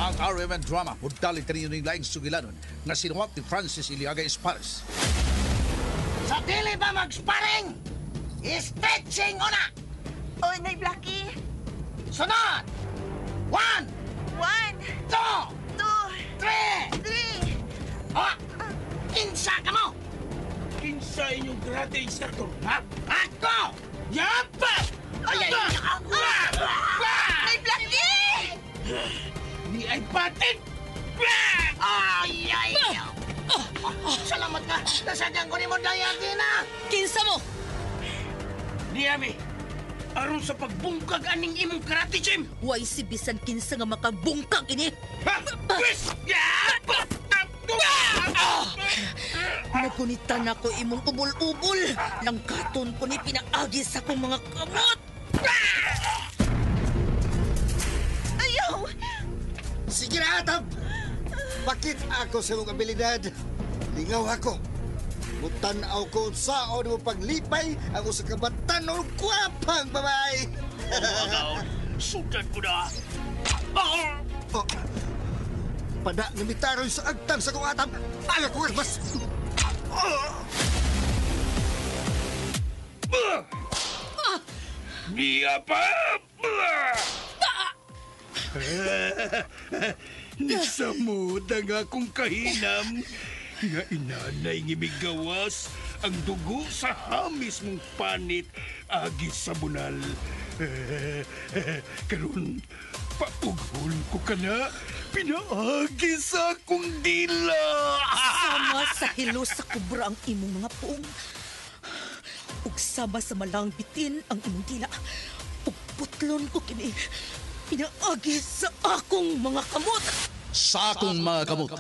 Ang RMN Drama mudali kaninyo ning laing sugilanon nga sinuwat ni Francis Iliaga Espares. Sa dili ba mag-sparring? Stretching una! Oy, Nay Blackie. Sunod! 1, 1, 2, 2, 3! 3. Oh! Kinsa ka mo? Kinsa inyong karate instructor, ha? Ako! Yapa! Ay, ay, ay! Nay Blackie! Ni ay patit! Ay, ay! Salamat ka! Nasadyan ko ni mo Dayagina! Kinsa mo? Niyami, aron sa pagbungkag aning imong karate gym! Way si bisan kinsa nga makabungkag ini. Ha? Pwes! Yapa! Nagunitan ako imong ubol-ubol. Langkaton ko ni pinaagi sa akong mga kamot. Ayaw! Sige na, Atab! Bakit ako sa imong abilidad? Lingaw ako. Mutanaw ko saon mo paglipay ang usa ka batanon gwapang babae. Sudan ko na! Oh, pada nga mitaroy sa agtang sa kong atab. Aga ko armas. Niya pa! Nisamod ang akong kahinam nga inanay nga migawas ang dugo sa hamis mong panit agi sa bunal. Karon paughol ko ka na, pinaagi sa akong dila. Sama sa hilo sa kubra ang imong mga puong. Ug sama sa malang bitin ang imong dila. Ug putlon ko kini pinaagi sa akong mga kamot. Sa akong mga kamot.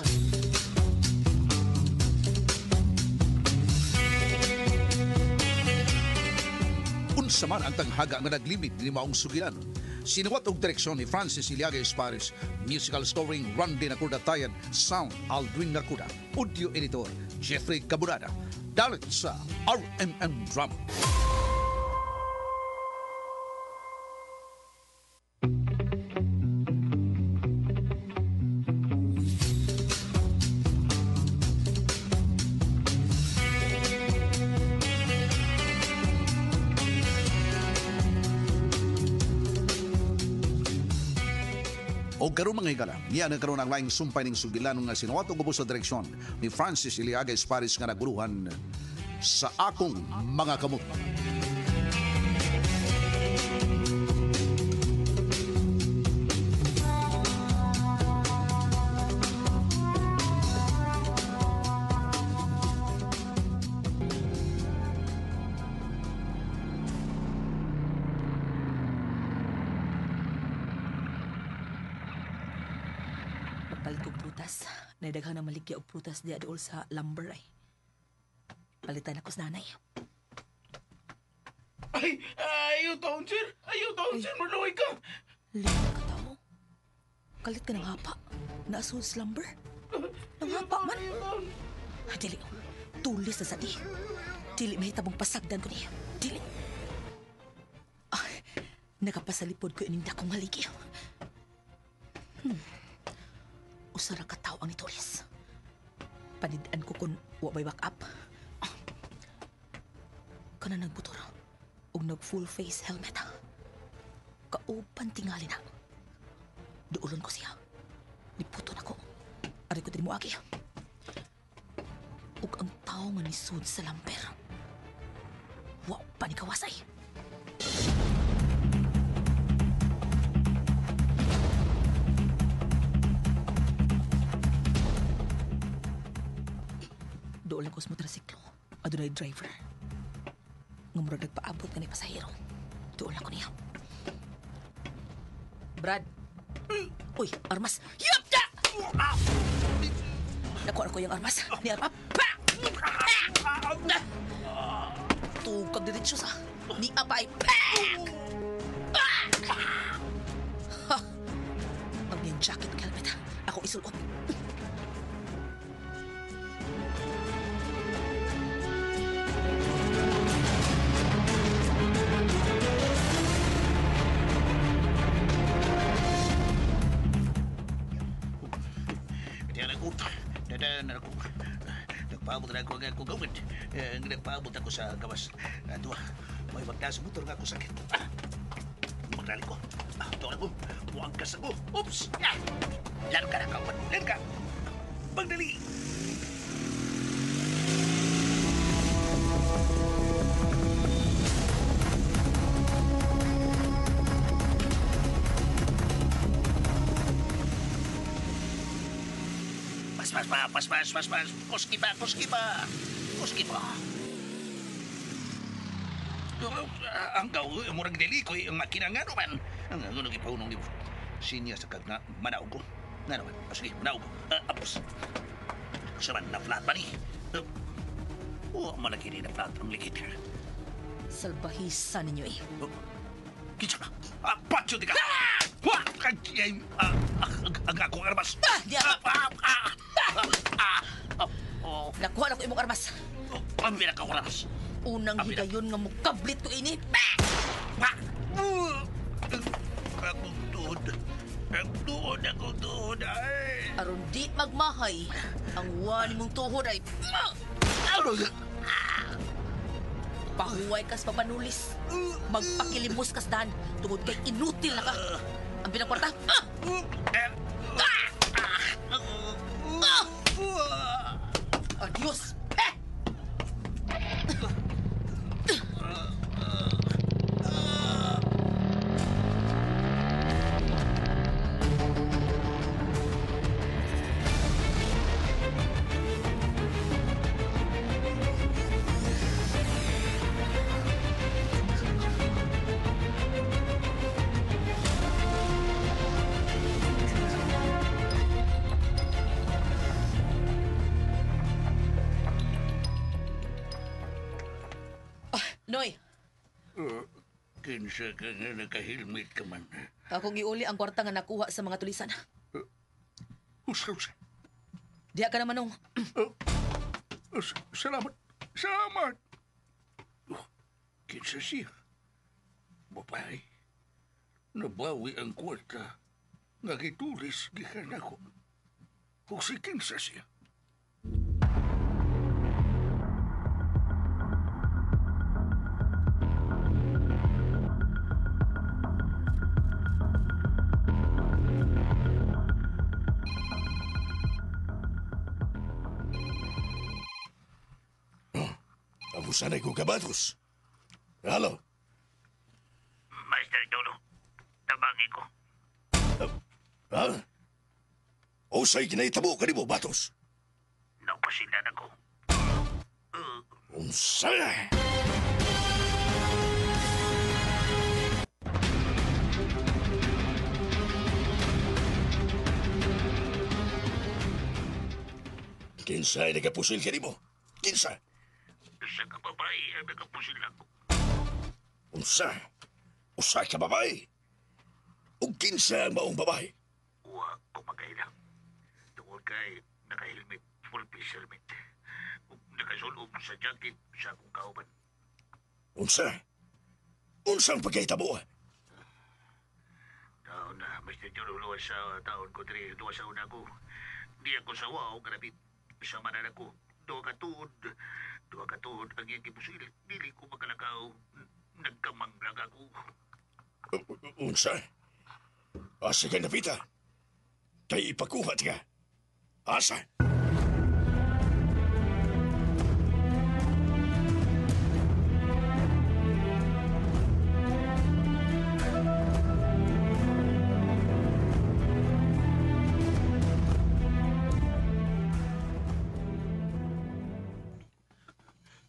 Unsa man ang tanghaga nga naglimit ni maong sugilanon. Sinuwat og direksyon ni Francis Iliaga Espares, musical scoring Randy Nakuda Tayan, sound Aldrin Nakuda, audio editor Jeffrey Cabunada. Dalit sa RMN Drama. O karon mga higala, niya na karon ang laing sumpay ning sugilanon nga sinuwat og ubos sa direksyon ni Francis Iliaga Espares nga naguluhan sa akong mga kamot. Magpalit kog prutas. Naidaghan na maligya og prutas diya dool sa lumber ay. Palitan ako sa nanay. Ay, ayaw taon, sir! Ayaw taon, sir! Maluwi ka! Lima ka tao. Kalit ka ng hapa. Naasol sa lumber. Nang hapa man. Ay, dili. Tulis na sa di. Dili mahitabong pasagdan ko niya. Dili. Ay, nakapasalipod ko ining dakong haligi. Usa ra ka tawo ang nitulis. Panid-an ko kung wa may back up. Ah. Kana nagbutor og nag full face helmet. Kauban tingali na. Duolon ko siya. Niputo na ko. Ari ko din mo agi. Ug ang tawo nga nisud sa lamper. Wa pa ni kawasay. Dool ako sa motorsiklo. Adunay driver. Nga murag nagpaabot nga ni pasahero. Dool ako niya. Brad. Uy, armas. Yup! Da! Nakuha ko yung armas. Ni arma. Pa! Tugkag diretso sa. Ni apay. Pak! Ha! Ang iyang jacket ug helmet. Ako isulot. Na ako. Nagpaabot na ako ang akong gawin. Nagpaabot ako sa gawas. Duha, may magda sa motor nga ako sakit. Magrali ko. Tuwa ko. Muangkas ako. Oops! Ya! Laro ka na, kawan. Laro ka. Pagdali! Pas, pas, pa, pas, pas, pas, pas. Kuski pa, kuski pa. Kuski pa. Ang gaw, murag dili ko, ang makina nga naman. Ang ano gipaunong nimo. Sinya sa kag na manaog ko. Nga naman. Sige, manaog ko. Apos. Sa man na flat pa ni. Malaki ni na flat ang likit. Salbahisa ninyo eh. Kinsa ka? Patyo di ka! Wah! Ang akong armas! Di Nakuha na ko imong armas. Ang ka armas. Unang higayon nga mukablit ko ini. Akong tuhod. Ang tuhod, akong tuhod. Ay! Aron di magmahay, ang wani mong tuhod ay... Pahuway kas papanulis. Magpakilimos kas dahan. Tungod kay inutil na ka. Ang pinakwarta. Adios! Eh! Noy, Kinsa ka nga nakahilmit ka man. akong giuli ang kwarta nga nakuha sa mga tulisan. Usa, usa. Diha ka naman nung. Salamat. Salamat. Oh, kinsa siya? Babae. Nabawi ang kwarta. Nga gitulis gikan ako. Kung si kinsa siya. Amo sanay ko kabatos. Halo. Master Jolo, tabangi ko. Ha? Usay kinahitabo kanimo, Batos? Napasilan ako. Unsa? Kinsay nagapusil kanimo? Kinsa? Isa ka babae ang nagapusil ako. Unsa? Usa ka babae? Ug kinsa ang maong babae? Wa ko makaila. Tungod kay naka-helmet, full face helmet. Ug nakasulob sa jacket sa akong kauban. Unsa? Unsang pagkahitabo? Taon na, Mr. Jolo, luwas sa taon ko diri, duwa sa una ko. Di ako sa wow, grabit. Sa manan ako, duwa ka tuod. Duwa ka tuod ang iyang gipusil. Dili ko makalakaw. Nagkamanglag ako. Unsa? Asa ka napita? Kay ipakuha ka. Asa?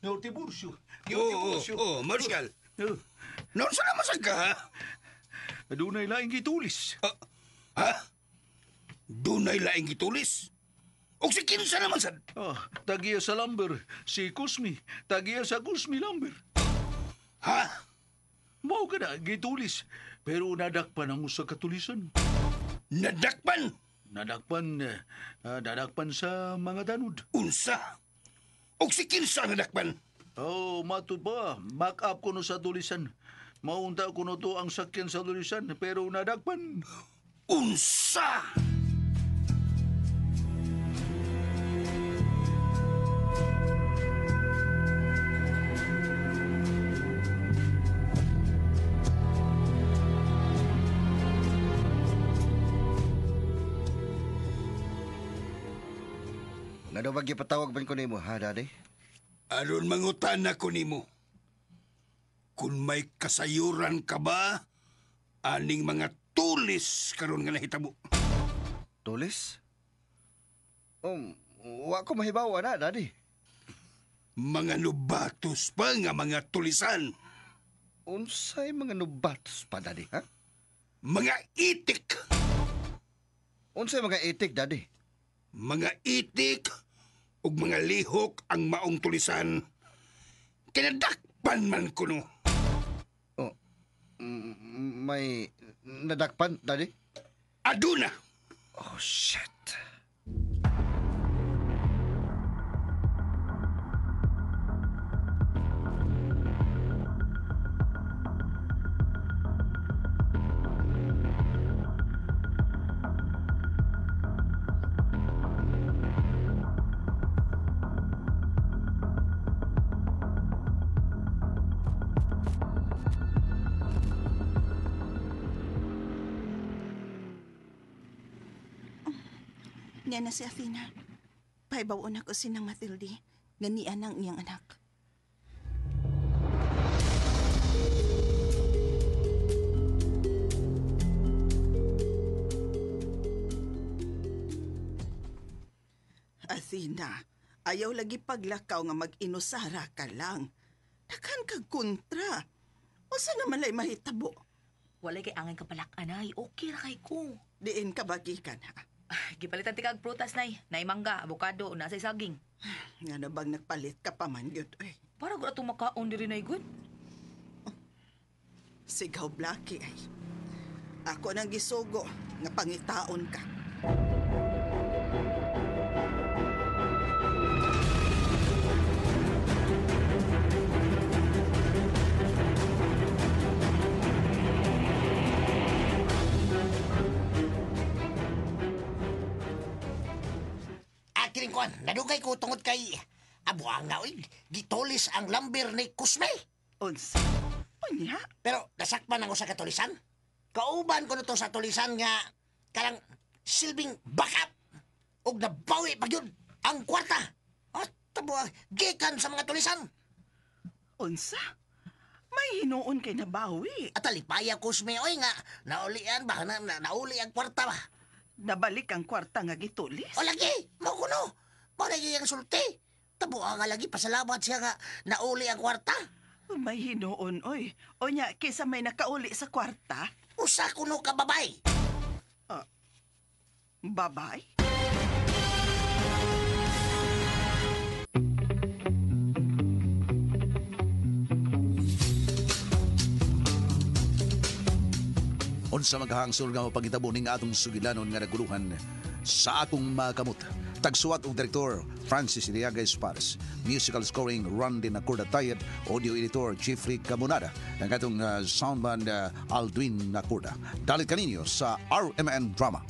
Nyor Tiburcio. Oo, Tiburcio. oh, Marshal. Noon sa naman ka, ha? Dunay laing gitulis. Ha? Dunay laing gitulis? O si kinsa naman sad? Tagiya sa lumber, si Cosme. Tagiya sa Cosme Lumber. Ha? Mao ka na, gitulis. Pero nadakpan ang usa ka tulisan. Nadakpan? Nadakpan, nadakpan sa mga tanod. Unsa? O si kinsa nadakpan? Oh, matud pa. Back up ko no sa tulisan. Maunta ko no to ang sakyan sa tulisan, pero nadakpan. Unsa? Ngano ba gipatawag man ko nimo, ha, Daddy? Aron mangutana ko nimo. Kung may kasayuran ka ba, aning mga tulis karon nga nahitabo. Tulis? Wa ko mahibaw na, Daddy. Mga nubatos pa nga mga tulisan. Unsay mga nubatos pa, Daddy, ha? Mga itik. Unsay mga itik, Daddy? Mga itik ug mga lihok ang maong tulisan. Kinadakpan man kuno. Oh, may nadakpan, Daddy? Aduna! Oh, shit. Niya na si Athena. Pahibaw-on ako sinang Matilde. Ganian ang iyang anak. Athena, ayaw lagi paglakaw nga mag-inusara ka lang. Daghan kag kontra. Usa naman lay mahitabo. Walay kay angay kapalak, anay. Okay ra kay ko. Diin ka bagikan ha. Gipalitan ti kag prutas, nay. Nay mangga, avocado, nasa saging. Nga na bang nagpalit ka pa man gyud oy. Para gud atong makaon diri nay gud. Sigaw Blackie ay. Ako nang gisugo nga pangitaon ka. Akiring kuan, nadugay ko tungod kay abuang nga oy, gitulis ang lamber ni Cosme. Unsa? Unya? Pero nasakpan ang usa ka tulisan. Kauban ko to sa tulisan nga karang silbing backup ug nabawi pa gyud ang kwarta. At tabuang gikan sa mga tulisan. Unsa? May hinuon kay nabawi. At talipaya Cosme oy nga naulian ba na, nauli ang kwarta ba. Nabalik ang kwarta nga gitulis. O lagi, mao kuno. Mao lagi ang sulti. Tabuang nga lagi pasalamat siya nga nauli ang kwarta. May hinuon oy. Unya kaysa may nakauli sa kwarta. Usa kuno ka babay. Babay? Unsa maghangsol nga mapangitabo ning atong sugilanon nga naguluhan sa akong makamot. Tagsuwat og direktor Francis Iliaga Espares. Musical scoring Randy Nacorda Tayed, audio editor Jeffrey Camonada, ang atong soundman Aldwin Nacorda. Dalit kaninyo sa RMN Drama.